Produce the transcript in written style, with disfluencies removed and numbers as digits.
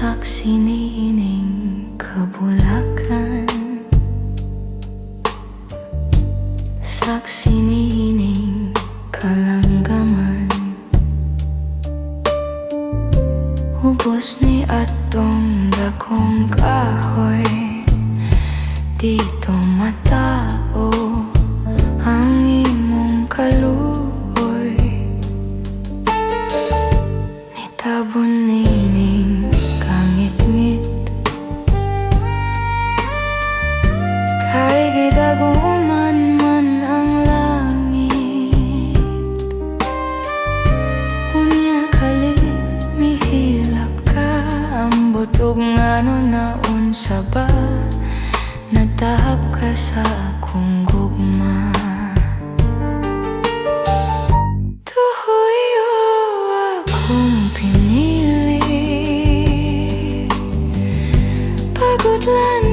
Saksi niining kabulakan, saksi niining kalanggaman. Ubos ni atong dakong kahoy, didto matao ang imong kaluoy. Nitabon nining kangitngit, kay gidaguman man ang langit. Unya kali mihilak ka. Ambot og ngano, naunsa ba? Natahap ka sa akong gugma. Tuhoy akong pinili. Pagutlan.